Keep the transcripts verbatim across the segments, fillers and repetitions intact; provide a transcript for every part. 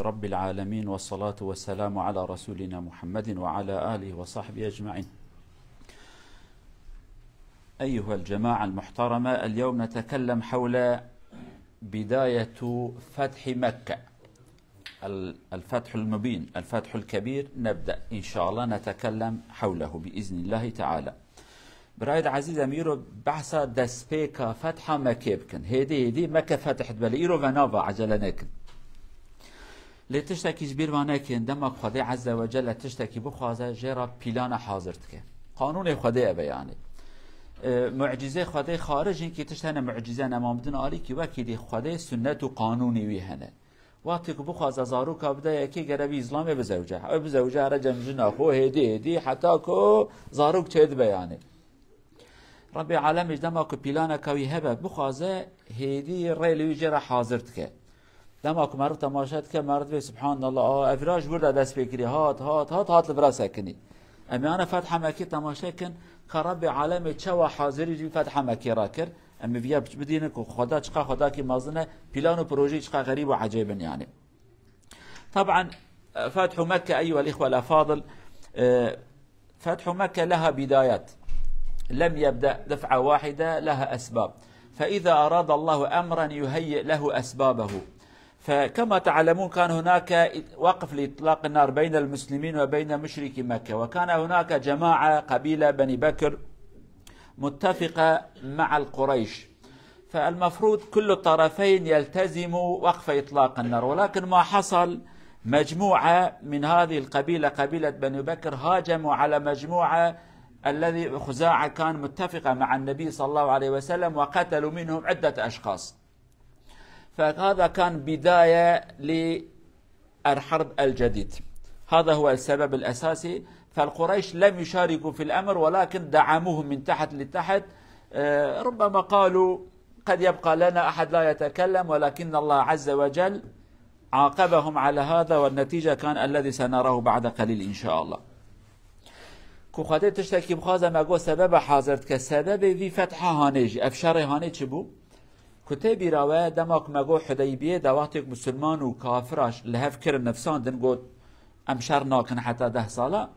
رب العالمين، والصلاة والسلام على رسولنا محمد وعلى آله وصحبه أجمعين. أيها الجماعة المحترمة، اليوم نتكلم حول بداية فتح مكة. ال-، الفتح المبين، الفتح الكبير، نبدأ إن شاء الله نتكلم حوله بإذن الله تعالى. Birayê ezîz, em îro behsa destpêka fetha Mekkê bikin. Hêdî hêdî Mekke fetih dibe, lê îro ve nava, ecele nekin. Lê tiştekî ji bîr ve nekin, dema ku Xwedê Azze ve Celle tiştekî bixwaze, jê re pîlana hazir dike. Qanûnê Xwedê ev e yani. E, mucizê Xwedê xaric hinkî tişt hene mucize, nema bidin alîkî wekî dî Xwedê sunnet û qanûnî wî hene. Wextê ku bixwaze zaroka bide yekê, gere vî îzlamê bizewce. Ew bizewce here cem jina xwe hêdî hêdî heta ku zarok çêdibe yani. Rebbê alemê ji dema ku pîlaneka wî hebe bixwaze, hêdî rê li wî jê re hazir dike. Dema ku meriv temaşe dike, meriv dibê, Subhanallah, a, ev vira ji wir de dest pê kirî, hat, hat, hat, hat li vira sekinî. Em ê ana Fetha Mekkê temaşe kin, ka Rebbê alemê çawa hazirî ji vî Fetha Mekkê re kir. Em ê viya bidînin ku Xweda çiqa Xwedakî mezin e, pîlan û projeyê çiqa xerîb û ecêb in yani. طبعا، فتح مكة أيها الإخوة الأفاضل، آه، فتح مكة لها بدايات، لم يبدأ دفعة واحدة، لها أسباب. فإذا أراد الله أمرا يهيئ له أسبابه. فكما تعلمون، كان هناك وقف لإطلاق النار بين المسلمين وبين مشركي مكة، وكان هناك جماعة، قبيلة بني بكر، متفقة مع القريش، فالمفروض كل الطرفين يلتزموا وقف إطلاق النار، ولكن ما حصل، مجموعة من هذه القبيلة، قبيلة بني بكر، هاجموا على مجموعة الذي خزاعة كان متفقة مع النبي صلى الله عليه وسلم، وقتلوا منهم عدة أشخاص. فهذا كان بداية للحرب الجديد. هذا هو السبب الأساسي. فالقريش لم يشاركوا في الأمر، ولكن دعموهم من تحت لتحت. آه، ربما قالوا: "قد يبقى لنا أحد لا يتكلم"، ولكن الله عز وجل عاقبهم على هذا، والنتيجة كان الذي سنراه بعد قليل إن شاء الله. Ku Xwedê tiştekî bixwaze, me got, sebebe hazir dike. Sebebê vî fetha hanê jî, ev şerê hanê çi bû? Ku tê bîra we, dema ku me got Hudeybiyê de, wextê ku misilman û kafira li hev kirin, nifsandin, got, "Em şer nakin heta deh sala."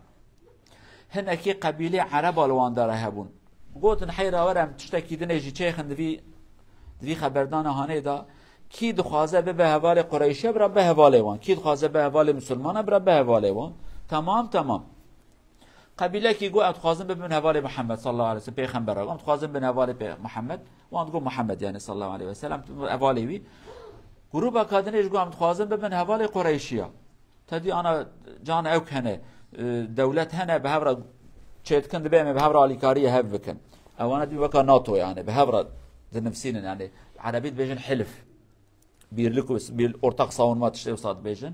Hinekî qebîlê Ereba li wan dere hebûn. Gotin, "Heyra were em tiştekî dinê jî çêxin di vî, di vî xeberdana hanê de. Kî dixwaze bibe hevalê Qureyşiya, bira be hevalê wan. Kî dixwaze be hevalê misilmana, bira be hevalê wan." Tamam, tamam. Qebîlekî got, "Em dixwazin bibin hevalê Muhammed sallallahu aleyhi ve sellem, pêxembera. Em dixwazin bin hevalê pê-, Muhammed." Wan digot Muhammed, yani sallallahu aleyhi ve sellem, hevalê wî. Grûbeka dinê jî got, "Em dixwazin bibin hevalê Qureyşiya." Tedî ana can ew hene, e, dewlet hene, bi hev re çêdikin, dibe em ê bi hev re alîkariyê hev bikin. Ewana dî weka NATO yani, bi hev re dinivsînin yani. Erebî dibêjin hilf. Birlik û, bir ortak savunma tiştê wisa dibêjin.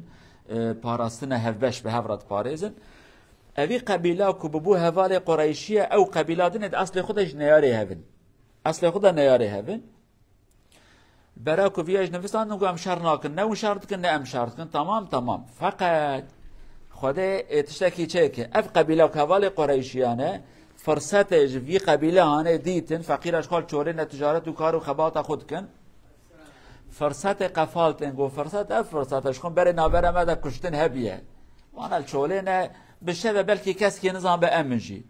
E, parastina hevbeş bi hev re diparêzin. Evî qebîla ku bibû hevalê Qureyşiye, ew qebîla dinê di eslê xwe de jî neyarê hevin. Eslê xwe de neyarê hevin. Bera ku viya jî nivîsandin ku em şer nakin. Ne hûn şer dikin, ne em şer dikin. Tamam, tamam. Feqet Xwedê ê tiştekî çêke. Ev qebîla ku hevalê Qureyşiyan e, firsetê ji vî qebîle hanê dîtin, feqîra ji xwe li çolê ne ticaret û kar û xebata xwe dikin. Firsetê qefal tên, got, "Firset ev firset e, ji xwe berê navbera me de kuştin hebiye." Vana li çolê ne, bi şeve belkî keskî nizan be em in jî.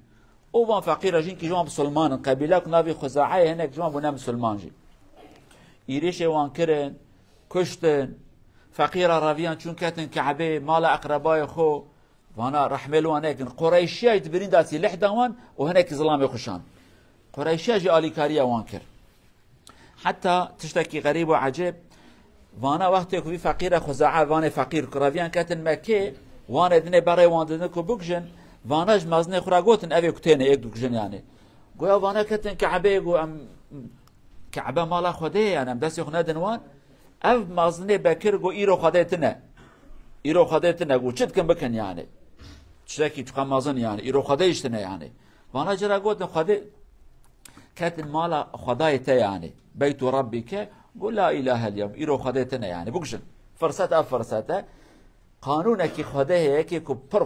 Û van feqîra jî hinkî ji wan misilman in, qebîla ku navê Xuzaeyê hinek ji wan bûne misilman jî. Êrîşê wan kirin, kuştin, feqîra reviyan çûn ketin Ke'bê, mala eqrebayê xwe, vana rehmê li wan nekin. Qureyşiya jî di birîn de sîleh da wan û hinekî zilamê xwe şand. Qureyşiya jî alîkariya wan kir. Heta tiştekî xerîb û ecêb, vana wextê ku vî feqîre Xuzae, vanê feqîr ku reviyan ketin Mekkê, wanê dinê berê wan didin ku bikujin, vana ji mezinê xwe re gotin, "Ev ê ku têne êk dikujin yani." Goya vana ketin Ke'beyê, got, "Em, Ke'be mala Xwedê ye yani, em destê xwe nedin wan." Ev mezinê Bekir got, "Îro Xwedê tine. Îro Xwedê tine." Got, "Çi dikin bikin yani. Tiştekî çiqa mezin yani, îro Xwedê jî tine yani." Vana cara gotin, "Xwedê, ketin mala Xwedayê te yani, Beytu Rabbike." Got, "La ilahe el-yevm, îro Xwedê tine yani, bikujin." Firset ev firset e. Qanûnekî Xwedê heye ki ku pir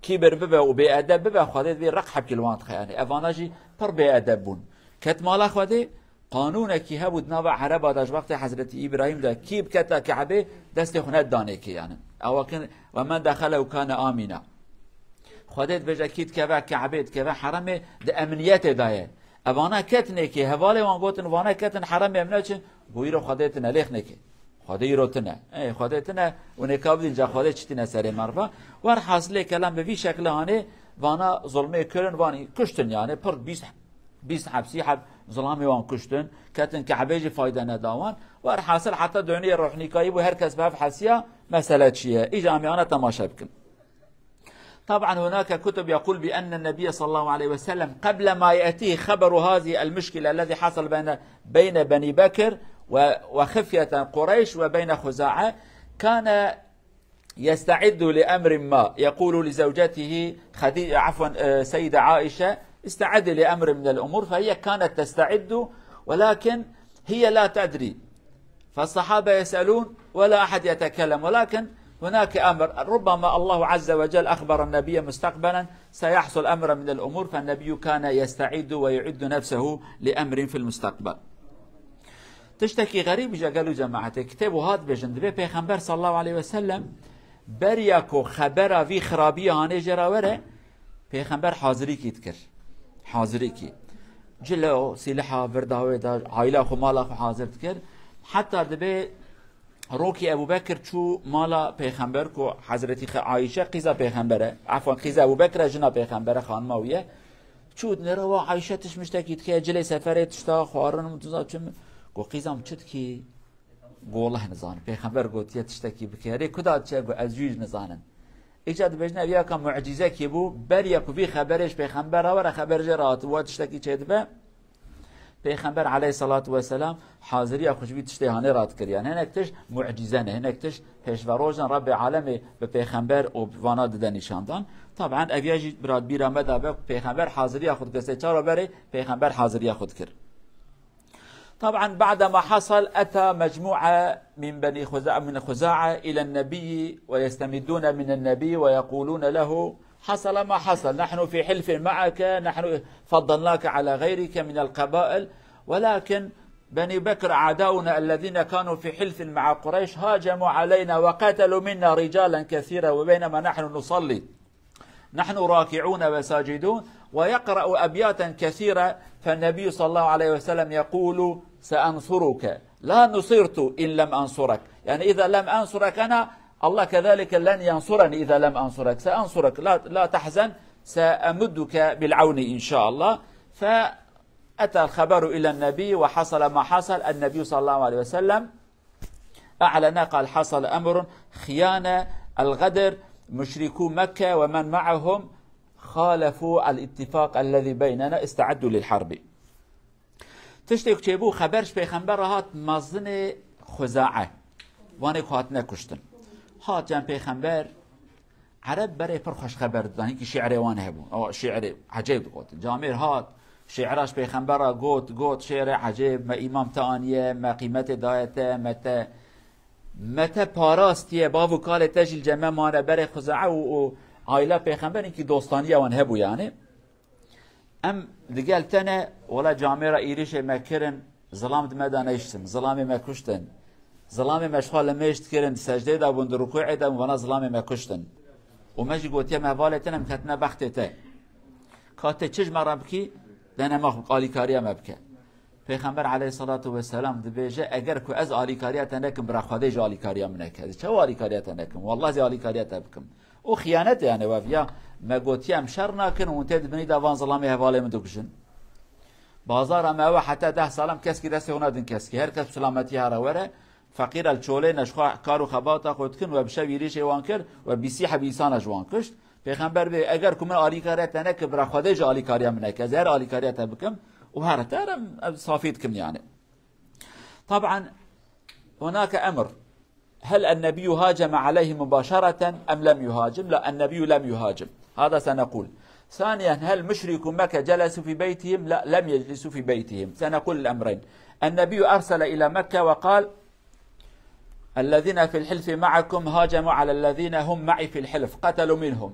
kîbir bibe û bêedeb bibe, Xwedê divê req hepkî li wan dixe yani. Evana jî pir bêedeb bûn. Ket mala Xwedê, Qanûnekî hebû di nava Ereba de ji wextê Hezretî Îbrahîm de, kî biketa Ke'bê, destê xwe nedidanê kê yani. Ewa kin, "Ve men dexelehu kane amîna." Xwedê dibêje, kî dikeve Ke'bê, dikeve heremê, di emniyetê de ye. Evana ketinê kê, hevalê wan gotin, vana ketin heremê, em neçin, got, îro Xwedê tine, lêx neke. Xwedê îro tine. Ê, Xwedê tine, û nêka bidîn ca Xwedê çi tîne serê merva. Werhasilê kelam bi vî şekle hanê, vana zulmê kirin, vanî kuştin yani, pir bîst bîst heb, sî heb zilamê wan kuştin, ketin Ke'bê jî fayde neda wan. Werhasil heta doniyê ruhnîkayî bû, her kes bi hev hesiya mesele çi ye. Îca em ana temaşe bikin. طبعا هناك كتب يقول بأن النبي صلى الله عليه وسلم قبل ما يأتيه خبر هذه المشكلة الذي حصل بين، بين بني بكر و-، وخفية قريش وبين خزاعة، كان يستعد لأمر ما، يقول لزوجته خدي-، عفوا، آه، سيدة عائشة: "استعدي لأمر من الأمور"، فهي كانت تستعد، ولكن هي لا تدري، فالصحابة يسألون ولا أحد يتكلم، ولكن هناك أمر، ربما الله عز وجل أخبر النبي مستقبلا سيحصل أمر من الأمور، فالنبي كان يستعد ويعد نفسه لأمر في المستقبل. Tiştekî xerîb ji gel û cemaetê. Kitêb û hat bêjin, dibê Pêxember sallallahu aleyhi ve sellem beriya ku xebera vî xirabiyê hanê jê re were, Pêxember hazirîkî dikir. Hazirîkî. Cile û sîliha virda wê da, aîla xwe, mala xwe hazir dikir. Heta dibê rokî Ebu Bekir çû mala Pêxember ku Hezretî Xe-, Ayşe qîza Pêxember e. Efwan, qîza Ebu Bekir e, jina Pêxember e, xanima wî ye. Çû nêra wa Ayşe tişt miştekî dike, cilê seferê tişta xwarin û tişta çi min. Got, "Qîzam çi dikî?" Got, "Welleh nizanim." Pêxember gotiye tiştekî bike. Rê kuda diçe? Got, "Ez jî nizanim." Îca dibêjin ev yeka mucîzekî bû. Beriya ku vî xeberê ji Pêxember re were, xeber jê re hat, wa tiştekî çêdibe. Pêxember aleyhissalatu vesselam haziriya xwe ji vî tiştê hanê re dikir. Yani hinek tişt mucîze ne, hinek tişt pêşverojan Rebbê alemê bi Pêxember û bi vana dide nîşandan. Taban ev ya jî bira, bîra me dabe ku Pêxember haziriya xwe dikir. Sê çar berê Pêxember haziriya xwe dikir. طبعا بعد ما حصل أتى مجموعة من بني خزاعة، من خزاعة إلى النبي ويستمدون من النبي ويقولون له: "حصل ما حصل، نحن في حلف معك، نحن فضلناك على غيرك من القبائل، ولكن بني بكر أعداؤنا الذين كانوا في حلف مع قريش هاجموا علينا وقتلوا منا رجالا كثيرا وبينما نحن نصلي." نحن راكعون وساجدون، ويقرأ أبياتا كثيرة، فالنبي صلى الله عليه وسلم يقول: "سأنصرك، لا نصرت إن لم أنصرك"، يعني إذا لم أنصرك أنا، الله كذلك لن ينصرني إذا لم أنصرك، سأنصرك، لا، لا تحزن، سأمدك بالعون إن شاء الله. فأتى الخبر إلى النبي وحصل ما حصل، النبي صلى الله عليه وسلم أعلن، قال: "حصل أمر خيانة، الغدر، مشركو مكة ومن معهم خالفوا الاتفاق الذي بيننا، استعدوا للحرب." Tiştê ku çêbû, xeber ji Pêxember re hat, mezinê Xuzae, wanê ku hatine kuştin. Hat cem Pêxember, Ereb berê pir xweş xeber didan, hinkî şi'rê wan hebû. Ew şi'rê ecêb digotin. Camêr hat, şi'ra ji Pêxember re got, got, "Şi'rê ecêb, me îmam te aniye, me qîmetê daye te, me te, me te parastiye, bav û kalê te jî li cem me mane." Berê Xuzae û, û aîla Pêxember hinkî dostaniya wan hebû yani. Em digel te ne, wela camêra êrîşê me kirin, zilam di me de neştin, zilamê me kuştin. Zilamê me ji xwe limêj dikirin, di secdeyê de bûn, di rukûê de bûn, vana zilamê me kuştin. Û me jî gotiye, "Me hevalê te ne, em ketine bextê te. Ka tê çi ji me re bikî, dene me xwe alîkariya me bike." Pêxember aleyhissalatu vesselam dibêje, "Eger ku ez alîkariya te nekim, bira Xwedê jî alîkariya min neke. Ez çawa alîkariya te nekim? Wallah ez alîkariya te bikim." Û xiyanet e yani, wev ya me gotiye em şer nakin û hûn tê di binî de van zilamê hevalê min dikujin. Bazara me ew e, heta deh salan keskî destê xwe nedin keskî. Her kes bi silametî here were. Feqîr el çolê ne ji xwe kar û xebata xwe dikin we bi şev êrîşê wan kir we bîsî heb însana ji wan kuşt. Pêxember bê, "Eger ku min alîkariya te nekir, bira Xwedê jî alîkariya min neke. Ez her alîkariya te bikim û here te re em safî dikim yani." Taban, hunake emir. هل النبي هاجم عليهم مباشرة أم لم يهاجم؟ لا، النبي لم يهاجم. هذا سنقول. ثانيا، هل مشركو مكة جلسوا في بيتهم؟ لا، لم يجلسوا في بيتهم. سنقول الأمرين. النبي أرسل إلى مكة وقال: "الذين في الحلف معكم هاجموا على الذين هم معي في الحلف، قتلوا منهم.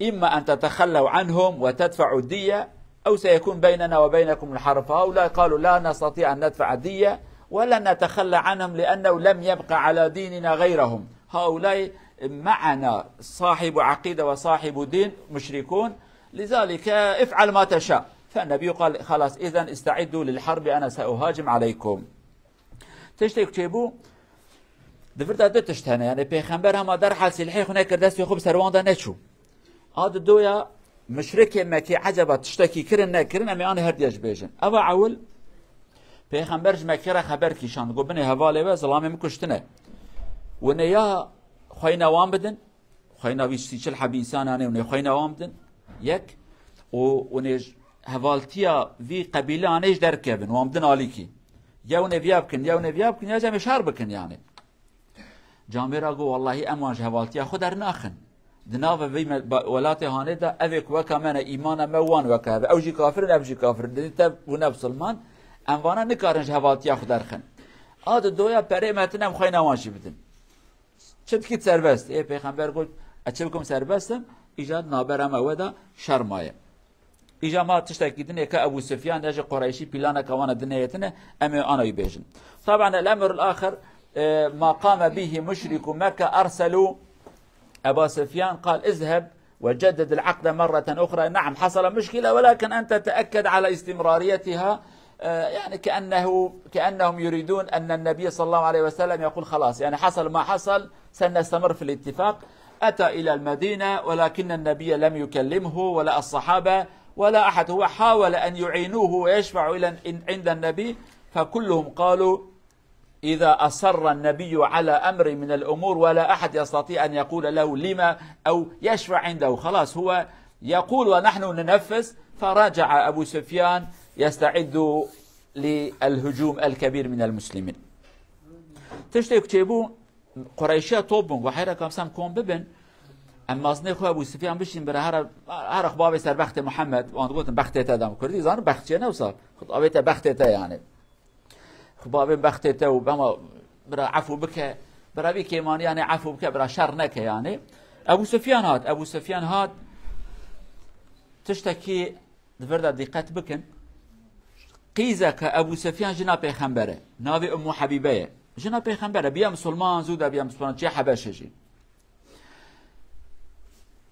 إما أن تتخلوا عنهم وتدفعوا الدية، أو سيكون بيننا وبينكم الحرب. فهؤلاء قالوا: لا نستطيع أن ندفع الدية ولن نتخلى عنهم لأنه لم يبق على ديننا غيرهم. هؤلاء معنا صاحب عقيدة وصاحب دين مشركون، لذلك افعل ما تشاء. فالنبي قال: خلاص، إذن استعدوا للحرب، أنا سأهاجم عليكم. Tiştek çêbû, di vir de du tişt hene. Yani Pêxember hema derhal silhê xwe nekir, destê xwe bi ser wan de neçû. A di doya muşrikê Mekê eceba tiştekî kirin nekirin, em ê anê her diye jî bêjin. Eva ewil, Pêxember ji Mekê re xeber kîşand, got: binê hevalê we zilamê min kuştine. Winê ya xweyna wan bidin, xweyna vî sî çil hebî însananê winê xweyna wan bidin, yek, û winê ji hevaltiya vî qebîleyanê jî derkevin, wan bidin alîkî. Ya winê viya bikin, ya winê viya bikin, ya jî em ê şer bikin yani. Camêra got: wellahî em wan ji hevaltiya xwe dernaxin. Di nava vî me-, ba-, welatê hanê de ev ê ku weka me ne, îmana me wan weka hev e. Ew jî kafir in, ev jî kafir in. Didî tev û ne bisilman, em vana nikarin ji hevaltiya xwe derxin. A di doya perê me tine, em xweyna wan jî bidin. Çi dikî serbest? Ê Pêxember got: ez çi bikim serbest im? Îca di navbera me we de şer maye. Îca ma tiştekî din ê ke Ebû Sufyan ya jî Qureyşî planeke wan e dinê yetine, em ê ana wî bêjin. Taban el-emr el-axir, e, ma qame bihi muşriku Mekke erselû Eba Sufyan, qal: izheb وجدد العقد مرة أخرى. نعم، حصل مشكلة، ولكن أنت تأكد على استمراريتها. آه، يعني كأنه، كأنهم يريدون أن النبي صلى الله عليه وسلم يقول: خلاص، يعني حصل ما حصل، سنستمر في الاتفاق. أتى إلى المدينة، ولكن النبي لم يكلمه ولا الصحابة ولا أحد. هو حاول أن يعينوه ويشفعوا إلى عند النبي، فكلهم قالوا: إذا أصر النبي على أمر من الأمور ولا أحد يستطيع أن يقول له لما أو يشفع عنده، خلاص هو يقول ونحن ننفذ. فرجع أبو سفيان يستعد للهجوم الكبير من المسلمين. Tiştê ku çêbû, Qureyşiya top bûn, got: heyra kam sem kom bibin, em mazinê xwe Ebû Sufyan bişîn bira, hera, hera xwe bavê ser bextê Muhammed, wan digotin bextê te, da min kurdî zanin bext çê ne wisa, xwe avê te bextê te yani. Xwe bavê bextê te û bema bira efû bike, bira vî kêmaniyanê efû bike, bira şer neke yani. Ebû Sufyan hat, Ebû Sufyan hat, tiştekî di vir de dîqet bikin. Qîzeke Ebû Sufyan jina Pêxember e. Navê Ummu Habîbe ye. Jina Pêxember e. Biya misilman, zû de biya misilman, çiya Hebeşe jî.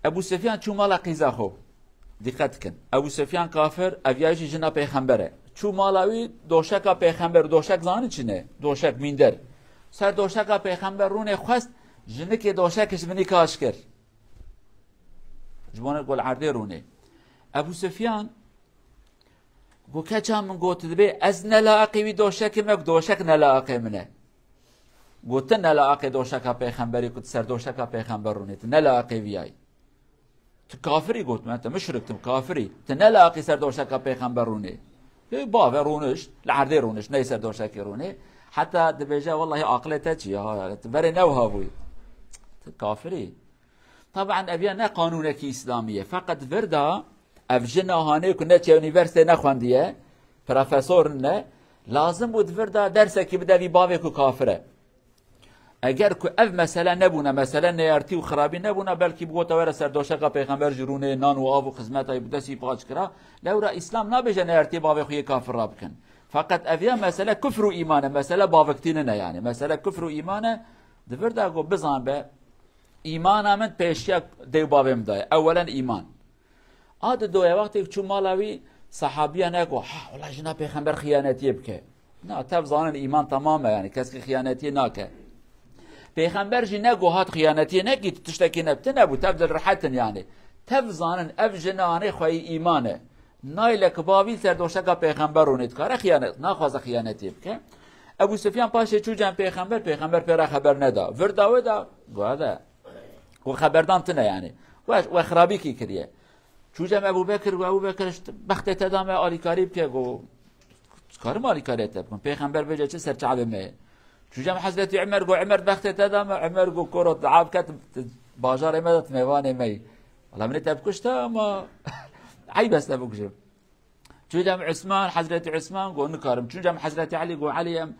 Ebû Sufyan çû mala qîza xwe. Dîqet dikin. Ebû Sufyan kafir, ev ya jî jina Pêxember e. Çû mala wî, doşeka Pêxember, doşek zanî çi ne? Doşek, mînder. Ser doşeka Pêxember rûnê xwest, jinikê doşekê ji binî kaş kir. Ji bo ne gol erdê rûnê. Ebû Sufyan got: keça min got, dibê ez ne laeqê wî doşekê me, doşek ne laeqê min e. Got: tu ne laeqê doşeka pêxemberî ku tu ser doşeka pêxember rûnê, tu ne laeqê vî yayî. Tu kafirî, got, me, tu muşrik, tu kafirî. Tu ne laeqî ser doşeka pêxember rûnê. Ê, bavê rûnişt, li erdê rûnişt, ney ser doşekê rûnê. Heta dibêje, wellahî aqilê te çi ya, tu verê ne wiha bûyî. Tu kafirî. Taban ev ya ne qanûnekî îslamî ye. Feqet vir de ev jina hanê ku neçe unîversîteyê nexwendiye, profesor ne, lazim bû di vir de dersekî bide vî bavê ku kafir e. Eger ku ev mesele nebûna, mesele neyartî û xirabî nebûna, belkî bigota were ser doşeka pêxember jî rûnê, nan û av û xizmeta wî bi destî paç kira. Lewra Îslam nabêje neyartî bavê xwe yê kafir rabikin. Feqet ev ya mesele kufr û îman e, mesele baviktî nine yani. Mesele kufr û îman e, di vir de ku bizan be, îmana min pêşiya dê û bavê min daye. Ewelen îman. A di doya wextê çû mala wî, sahabiya neko, ha, wela jina pêxember xiyanetiyê bike. Na, tev zanin îman temam e yani, kes ki xiyanetiyê nake. Pêxember jî neko hat xiyanetiyê nekî, tu tiştekî ne, tu nebû, tev dil rehetin yani. Tev zanin ev jina hanê xweyî îman e. Nayle ki bavî ser doşeka pêxember rûnê dikare xiyanet, naxwaze xiyanetiyê bike. Ebu Sufyan paşê çû cem pêxember, pêxember pê re xeber neda. Vir da wê da, guha de. Û xeberdan tine yani. We, we xirabîkî kiriye. Çû cem Ebu Bekir, got: Ebu Bekir, işte, bextê te da me alîkarî bike, got: karim alîkarê te bikim. Pêxember bêje çi ser çavê me ye. Çû cem Hezretî Umer, got: Umer, bextê te da me. Umer got: koro, tu av ket, tu bajarê me de, tu mêvanê me yî. Wela min ê te bikuşta ama eyb e ez te bikujim. Çû cem Usman, Hezretî Usman got: nikarim. Çû cem Hezretî Elî, got: Elî, em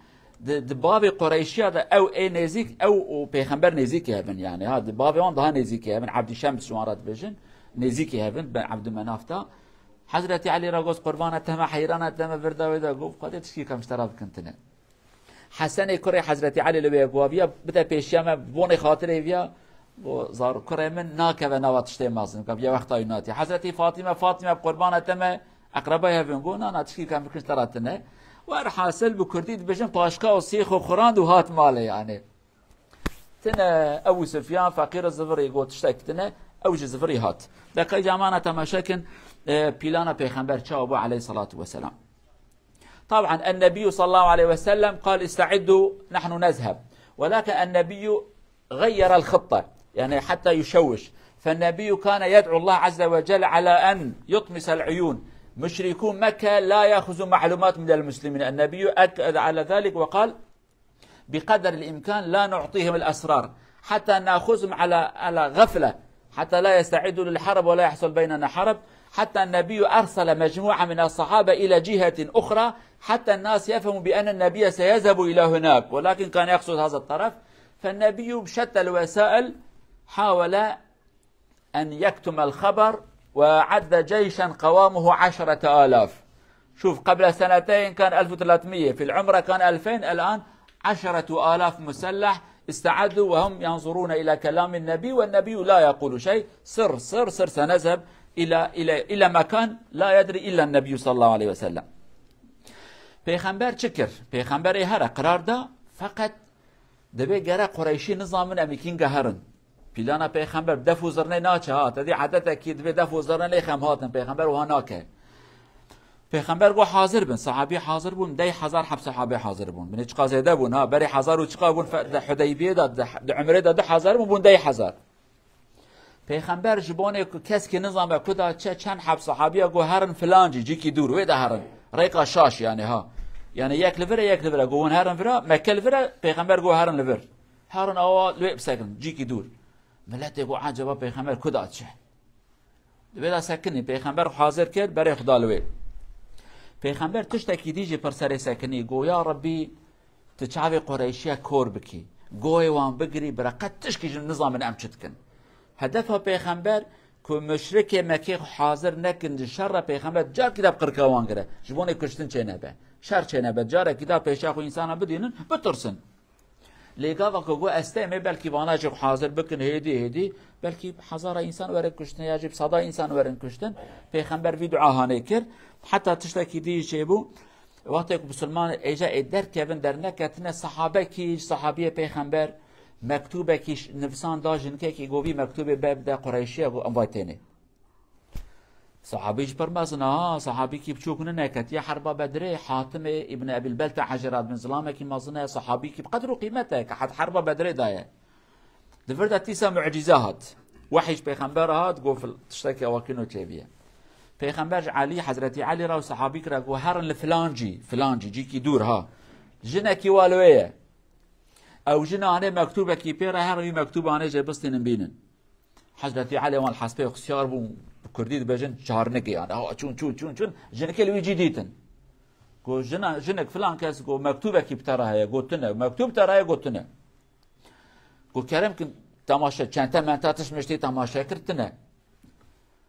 di, di bavê Qureyşiya de ew ê nêzîk, ew û pêxember nêzîkî hev in yani. Ha, di bavê wan daha nêzîkî hev in. Ebdî Şems ji wan re dibêjin. Nêzîkî hev in, ben Ebdûmenaf da. Hezretî Elî re got, "Qurbana te me, heyrana te me." Vir da wê de got, "Xwedê tişkî kam ji te re bikin tune." Hesenê kurê Hezretî Elî li wê got, "Viya bide pêşiya me, bonê xatirê viya." Got, "Zar kurê min nakeve nava tiştê mezin." Got, "Ya wexta wî natî." Hezretî Fatîme, "Fatîme, bi qurbana te me, eqrebayê hev in." Got, "Na, na, tişkî kam bikin ji te re tune." Werhasil bi kurdî dibêjin, paşka û sîx û xurand û hat malê, yanî. Tine Ebu Sufyan, feqîr zivirî, got, "Tiştek tine." Ew jî zivirî hat. Deqe camana temaşe kin, e, pîlana Pêxember çawa bû, aleyhissalatu vesselam. طبعا النبي صلى الله عليه وسلم قال: "استعدوا، نحن نذهب." ولكن النبي غير الخطة، يعني حتى يشوش. فالنبي كان يدعو الله عز وجل على أن يطمس العيون. مشركو مكة لا يأخذوا معلومات من المسلمين. النبي أكد على ذلك وقال: "بقدر الإمكان لا نعطيهم الأسرار حتى نأخذهم على، على غفلة، حتى لا يستعدوا للحرب ولا يحصل بيننا حرب." حتى النبي أرسل مجموعة من الصحابة إلى جهة أخرى حتى الناس يفهموا بأن النبي سيذهب إلى هناك، ولكن كان يقصد هذا الطرف. فالنبي بشتى الوسائل حاول أن يكتم الخبر، وأعد جيشا قوامه عشرة آلاف. شوف، قبل سنتين كان ألف وثلاثمية، في العمرة كان ألفين، الآن عشرة آلاف مسلح استعدوا وهم ينظرون إلى كلام النبي، والنبي لا يقول شيء. سر، سر، سر، سنذهب إلى، إلى، إلى مكان لا يدري إلا النبي صلى الله عليه وسلم. Pêxember çi kir? Pêxember ê here qerar da, feqet Dibê gere Qureyşî nizanin em ê kînge herin. Pîlana Pêxember bi def û zirnê naçe ha. Te dî edetekî dibê def û zirnê lê xem hatin. Pêxember wiha nake. Pêxember got, "Hazir bin." Sahabî hazir bûn. Deh hezar heb sahabê hazir bûn. Binê çiqa zêde bûn ha. Berê hezar û çiqa bûn fe-, di Hudeybiyê de, di, di Umrê de du hezar bûn, bûn deh hezar. Pêxember ji bonê ku keskî nizanbe ku da çe, çend heb sahabiya got, "Herin filan cî, cîkî dûr, wê de herin." Rêka şaş yani ha. Yani yek li vir e, yek li vir e. Got, "Hûn herin vira, Mekke li vir e." Pêxember got, "Herin li vir. Herin awa li wê bisekin, cîkî dûr." Miletê got, "Eceba Pêxember ku da çe?" Di vê de sekinî, Pêxember hazir kir, berê xwe da li wê. Pêxember tiştekî dî jî pir serê sekinî. Got, "Ya Rebbî, tu çavê Qureyşiya kor bikî. Goyê wan bigirî, bira qet tişkî jin nizanin em çi dikin." Hedefa Pêxember ku muşrikê Mekkê xwe hazir nekin ji şer re, Pêxember carkî de bi qirka wan gire. Ji bonê kuştin çênebe. Şer çênebe. Carekî de pêşa xwe însana bidînin, bitirsin. Lê gava ku got, "Ez têm ê, belkî vana jî xwe hazir bikin hêdî hêdî, belkî hezara însan werin kuştin ya jî bi seda însan werin kuştin." Pêxember vî dua hanê kir. Heta tiştekî dî jî çêbû. Wextê ku misilman êca ê derkevin derneketine, sahabekî ji sahabiyê Pêxember mektûbekî ş-, nivisan da jinkekî, got, "Vî mektûbê be bide Qureyşiya, got, em vay tênê." Sahabî jî pir mezin e ha, sahabîkî biçûk nine, ketiye herba Bedrê, Hatimê Îbn Ebîl Belte'e jê re dibin, zilamekî mezin e, sahabîkî bi qedr û qîmet e, ke het herba Bedrê daye. Di vir de tîsa mucîze hat. Wehî ji Pêxember hat, got fil-, tiştekî ewakîno çêbiye. Pêxember ji Elî, Hezretî Elî re û sahabîk re got, "Herin li filan cî, filan cî, cîkî dûr ha. Jinekî wa li wê ye. Ew jina anê mektûbekî pê re, herin wî mektûba anê jê bistînin bînin." Hezretî Elî wan hespê xwe siyar bûn, bi kurdî dibêjin çarnigê yani. Ha, çûn, çûn, çûn, çûn. Jinikê li wî cî dîtin. Got, "Jina, jinik filan kes, got, mektûbekî bi te re heye." Got, "Tune." "Mektûb te re heye?" Got, "Tune." Got, "Kerem kin temaşe, çente menta tişt miştî temaşe kir, tune."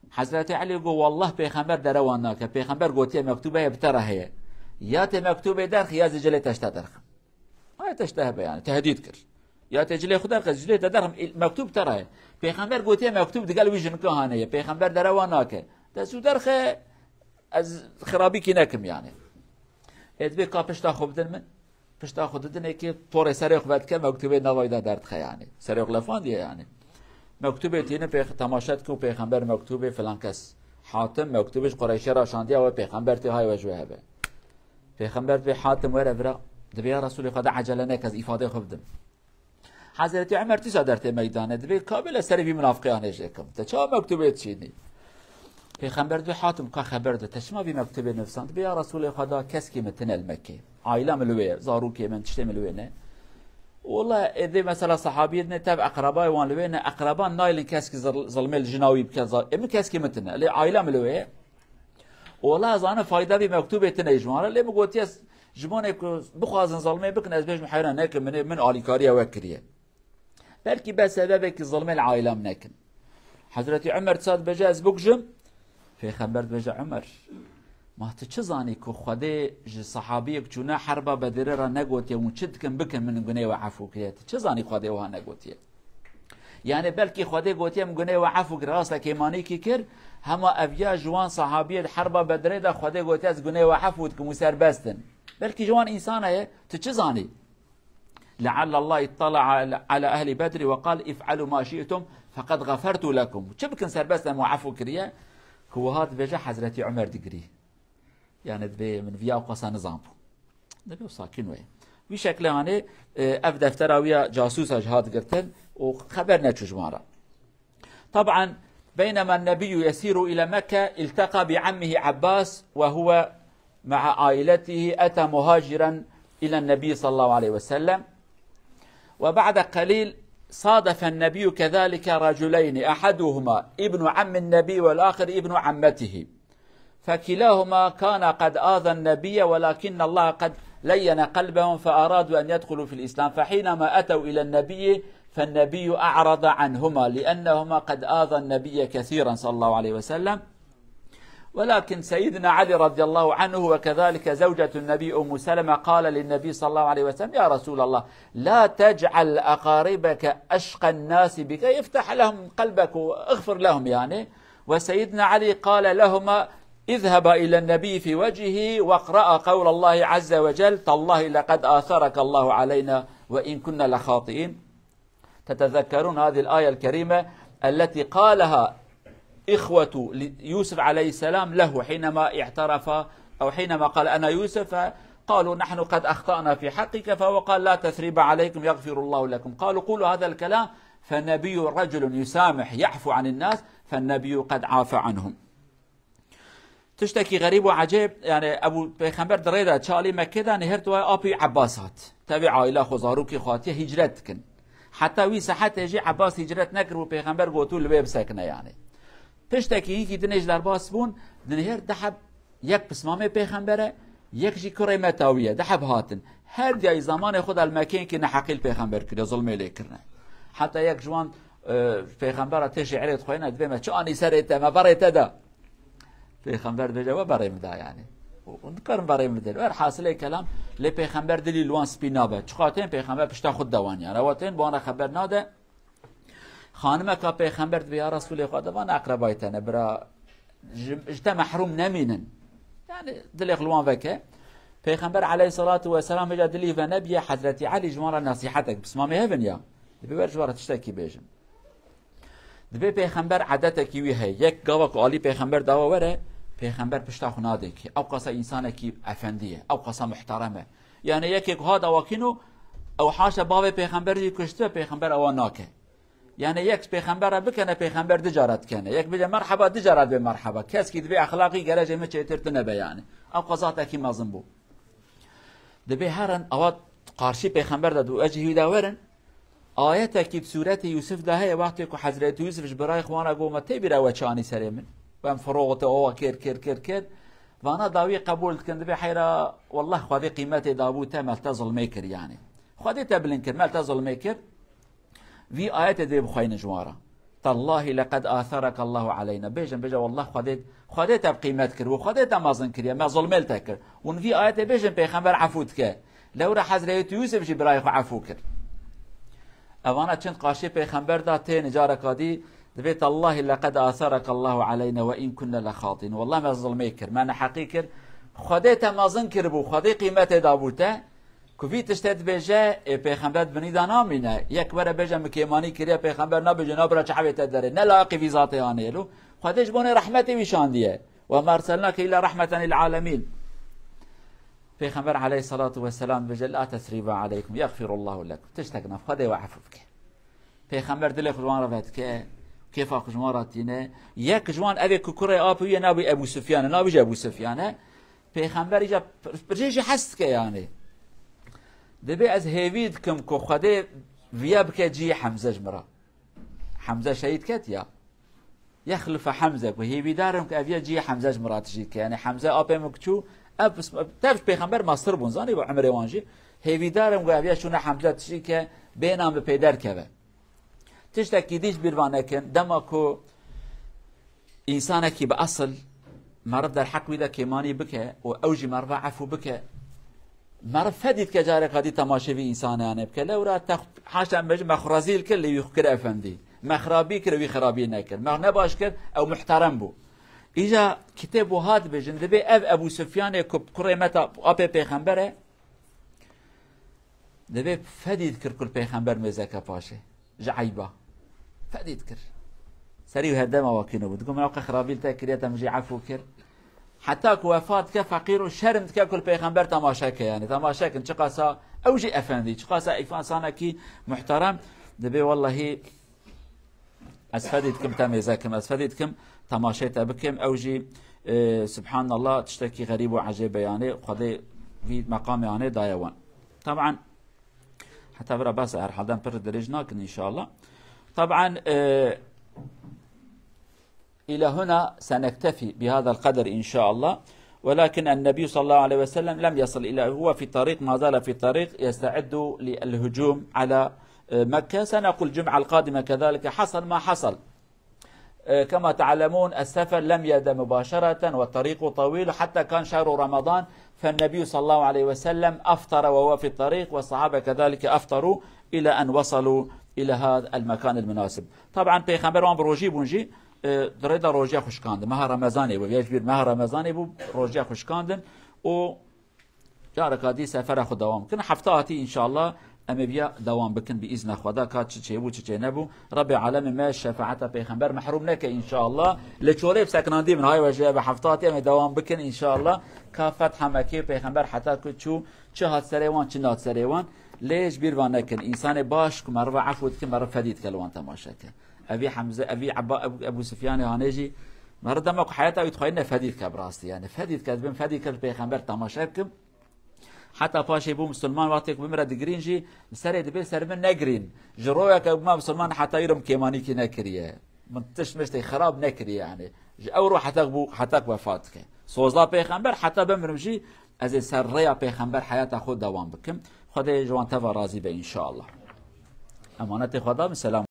Hezretî Elî got, "Wallah Pêxember derewan nake. Pêxember gotiye mektûbê bi te re heye. Ya tê mektûbê derxî ya zî cilê te ji te derxim." Ay te ji te hebe yani, tehdît kir. "Ya tê cilê xwe derxe, cilê te derxim, îl-, mektûb te re ye." Pêxember gotiye mektûb digel wî jinika hanê ye. Pêxember derewan nake. Te zû derxe, ez xirabîkî nekim yani. Ê dibê ka pişta xwe bidin min. Pişta xwe didin ê kê torê serê xwe vedike, mektûbê nava wî de derdixe yani. Serê xwe lefandiye yani. Mektûbê tînin pêx-, temaşe dikin û Pêxember mektûbê filan kes. Hatim mektûbê ji Qureyşê re şandiye we, Pêxember tê, hay we ji wê hebe. Pêxember dibê Hatim were vira. Dibê ya Resûlê Xweda, ecele neke, ez îfadeyê xwe bidim. Hezretî Umer tîsa dertê meydane, dibê ka bêle serê vî minafiqê anê jê kim. Te çawa mektûbê dişînî? Pêxember dibê Hatim, ka xeber de, te çima vî mektûbê nivisan? Dibê ya Resûlê Xweda, keskî min tine li Mekkê. Aîla min li wê ye, zarokê min, tiştê min li wê ne. Wela êdî mesela sahabiyê din tev eqrebayê wan li wê ne, eqreban nayêlin keskî zil-, zilmê li jina wî bike, za-, ê min keskî min tine. Lê aîla min li wê ye. Wela ez zanim fayda vî mektûbê tine ji wan re, lê min gotiye, ji bonê ku bixwazin zilmê bikin, ez bêjim heyran nekin, min ê, min alîkariya we kiriye. Belkî be sebebekî zilmê li aîla min nekin. Hezretî Umer disa dibêje, ez bikujim, Pêxember dibêje, Umer, ma tu çi zanî ku Xwedê ji sehabiyek çûne herba Bedirê re negotiye, hûn çi dikin bikin, min gunê we efû kiriye? Tu çi zanî Xwedê wiha negotiye? Yani belkî Xwedê gotiye, min gunê we efû kir, rasta kêmanîkî kir, hema ev ya ji wan sehabiyê di herba Bedirê de Xwedê gotiye, ez gunê we efû dikim û serbest in. Belkî ji wan însan heye, tu çi zanî? لعل الله اطلع على أهل بدر وقال افعلوا ما شئتم فقد غفرت لكم. Çi bikin serbest em, we efû kiriye. Ku wiha dibêje Hezretî Umer digirî. Yani dibê min viya qasa nizanbû. Dibê û sakin wê. Wî şekle hanê, e, ev deftera wî ya casûsa ji hat girtin û xeber neçû ji wan re. طبعا، بينما النبي يسير إلى مكة التقى بعمه عباس وهو مع عائلته أتى مهاجرا إلى النبي صلى الله عليه وسلم. وبعد قليل صادف النبي كذلك رجلين، أحدهما ابن عم النبي والآخر ابن عمته، فكلاهما كان قد آذى النبي، ولكن الله قد لين قلبهم فأرادوا أن يدخلوا في الإسلام، فحينما أتوا إلى النبي فالنبي أعرض عنهما لأنهما قد آذى النبي كثيرا صلى الله عليه وسلم. ولكن سيدنا علي رضي الله عنه وكذلك زوجة النبي أم سلمة قال للنبي صلى الله عليه وسلم: يا رسول الله، لا تجعل أقاربك أشقى الناس بك، افتح لهم قلبك واغفر لهم، يعني. وسيدنا علي قال لهما: اذهبا إلى النبي في وجهه واقرأ قول الله عز وجل: تالله لقد آثرك الله علينا وإن كنا لخاطئين. تتذكرون هذه الآية الكريمة التي قالها إخوة يوسف عليه السلام له حينما اعترف، أو حينما قال: أنا يوسف، فقالوا: نحن قد أخطأنا في حقك، فهو قال: لا تثريب عليكم يغفر الله لكم. قالوا: قولوا هذا الكلام، فالنبي رجل يسامح يعفو عن الناس، فالنبي قد عافى عنهم. Tiştekî xerîb û ecêb, yani Ebû Pêxember di rê de çi alî Mekkê de, nihêrt wê apî Ebbas hat. Tevî aîla xwe, zarokê xwe hatiye hicret dikin. Heta wî sahetê jî Ebbas hicret nekir û Pêxember got û li wê bisekine yani. Piştekî hinkî dinê ji derbas bûn, dinihêr di heb yek pismamê Pêxember e, yek jî kurê meta wî ye, di heb hatin. Her diyayî zamanê xwe de li Mekkê hinkî neheqî li Pêxember kiriye, zulmê lê kirine. Heta yek ji wan, e, Pêxembera tê şiirê dixwêne, dibê me çi anî serê te, me berê te da. Pêxember dibêje, we berê min da yani. Û, û nikarin berê min bidin. Werhasilê kelam, lê Pêxember dilî li wan spî nabe. Çiqa tên Pêxember pişta xwe dide wan yani. Ewa tên bi wan re xeber nade. Xanimeka Pêxember dibê, ya Resûlê Xweda, van eqrebayê te ne, bira, ji, ji te mehrûm nemînin. Yani dilê xwe li wan veke. Pêxember aleyhissalatu vesselam hêja dilî ve nebiye, Hezretî Elî ji wan re nesîhetek, pismamê hevin ya. Dibê wer ji wan re tiştekî bêjim. Dibê Pêxember edetekî wî heye. Yek gava ku alî Pêxember dawa were, Pêxember pişta xwe nadê kê. Ew qasa însanekî efendî ye. Ew qasa muhterem e. Yani yekê ku hat awakîno, ew haşa bavê Pêxember jî kuştibe, Pêxember ewa nake. Yani yek Pêxember re bikene, Pêxember du cara dikene. Yek bêje merheba, du cara dibê merheba. Keskî dibê exlaqî gere jê min çêtir tune be yani. Ew qasa tekî mezin bû. Dibê herin, ewa qarşî Pêxember de dû, ez jî hî de werin. Ayetekî di sûretê Yûsif de heye, wextê ku Hezretî Yûsif ji birayê xwe wana got, me tê bîra we çi anî serê min? Wem firoxite, owa kir, kir, kir, kir. Vana dawî qebûl dikin, dibê heyra, wallah, Xwedê qîmetê dabû te, me li te zulmê kir yani. Xwedê te bilind kir, me li te zulmê kir. Vî ayetê dê bixweynin ji wan re. Tallahî leqed atharakallahu aleyna. Bêjin, bêje, wallah, Xwedê, Xwedê te bi qîmet kir û Xwedê te mezin kiriye, me zulmê li te kir. Hûn vî ayetê bêjin, Pêxember efû dike. Lewra Hezretî Yûsif jî birayê xwe efû kir. Evana çend qarşî Pêxember da tên, careka dî dibê, tallahî leqed atharakallahu aleyna ve in kunne lexatîn. Wallah, me zulmê kir, me neheqî kir. Xwedê te mezin kiribû, Xwedê qîmetê dabû te. Ku vî tiştê dibêje, ê Pêxember di binî de namîne. Yek were bêje, min kêmanî kiriye, Pêxember nabêje, nabira çavê te derê. Ne layiqî vî zatê anê lo. Xwedê ji bo nê rehmetê wî şandiye. Ve ma erselnake illa rahmeten lil alemîn. Pêxember aleyhissalatu vesselam dibêje, la tesrîbe aleykum, yexfirullahu lekum. Tiştek nav, Xwedê we efû bike. Pêxember dilê xwe ji wan re vedike, kêfa xwe ji wan re tîne. Yek ji wan, evê ku kurê apê wî ye, navê Ebû Sufyan e, navê jî Ebû Sufyan e. Pêxember îca pir-, pircê jî hez dike yani. Dibê ez hêvî dikim ku Xwedê viya bike cihê Hemze ji min re. Hemze şehîd ket ya. Yexlufe Hemze, ku hêvîdar im ku ev ya cihê Hemze ji min re tijî dike. Yani Hemze apê min ku çû, ev pis-, tev ji Pêxember mestir bûn, zanî bi emrê wan jî. Hêvîdar im ku ev ya şûne Hemze tijî dike, bêhna min pê derkeve. Tiştekî dî ji bîr ve nekin, dema ku însanekî bi esil meriv derheq wî de kêmanî bike û ew jî meriva efû bike. Meriv fedî dike careka dî temaşê vî însanê yanê bike. Lewra te haşa em bêjin me xwe rezîl kir, lê wî xwe kir efendî. Me xirabî kir, wî xirabî nekir. Me nebaş kir, ew muhterem bû. Îja kitêb wiha dibêjin, dibê ev Ebû Sufyanê ku kurê me ta apê pêxember e, dibê fedî dikir ku pêxember mêzeke paşê. Ji eyba. Fedî dikir. Serî û herdema wakîno bû. Digo me ew qe xirabî li te kiriye, te min jî efû kir. Heta ku wefat dike feqîr û şerm dike ku li pêxember temaşe ke, yanî temaşe kin çiqasa ew jî efendî, çiqasa îfansanekî muhterem, dibê wellehî ez fedî dikim te mêze kim, ez fedî dikim temaşê te bikim, ew jî, e, subhanallah, tiştekî xerîb û ecêb e, yanî Xwedê vî meqamê anê daye wan. Taban, heta vira bes e, herhalde em pir dirêj nakin înşallah. Taban, e, إلى هنا سنكتفي بهذا القدر إن شاء الله. ولكن النبي صلى الله عليه وسلم لم يصل إلى، هو في الطريق، ما زال في الطريق يستعد للهجوم على، آه، مكة. سنقول الجمعة القادمة كذلك حصل ما حصل. آه، كما تعلمون السفر لم يبدأ مباشرة والطريق طويل، حتى كان شهر رمضان فالنبي صلى الله عليه وسلم أفطر وهو في الطريق، والصحابة كذلك أفطروا إلى أن وصلوا إلى هذا المكان المناسب. طبعا pêxember wan bi rojî bûn jî, e, di rê de rojiya xwe şikandin. Meha Remezanê bû, vêj bîr meha Remezanê bû, rojiya xwe şikandin û careka dî sefera xwe dewam bikin. Hefta hatî înşallah em ê viya dewam bikin bi îzna Xweda, ka çi çêbû, çi çê nebû. Rebê alemê me şefaeta pêxember mehrûm neke înşallah. Li çolê bi sekinandî min, hay we ji eve hefta hatî em ê dewam bikin înşallah. Ka fetha Mekê pêxember heta ku çû, çi hat serê wan, çi nat serê wan. Lê ji bîr van nekin. Însanê baş ku meriva efû dikin, meriv fedî dike li wan temaşe ke. Evî Hemze, evî Ebba, Ebu, Ebu Sufyanê hanê jî meriv dema ku heyata wî dixwayî ne fedî dike bi rastî. Yani fedî dike, dibin fedî dike li pêxember temaşe bikim. Heta paşê bû misilman, wextê ku bimire digirîn jî li serê dibê ser min negirîn. Ji royeke bûma misilman heta îro min kêmanîkî nekiriye. Min tişt miştê xirab nekiriye yani. Ji ew ro heta bû, heta ku wefat dike. Soza pêxember heta bimirim jî ez ê ser rêya pêxember heyata xwe dewam bikim. Xwedê ji wan teva razî be înşallah. Emanetê Xweda bin, selam.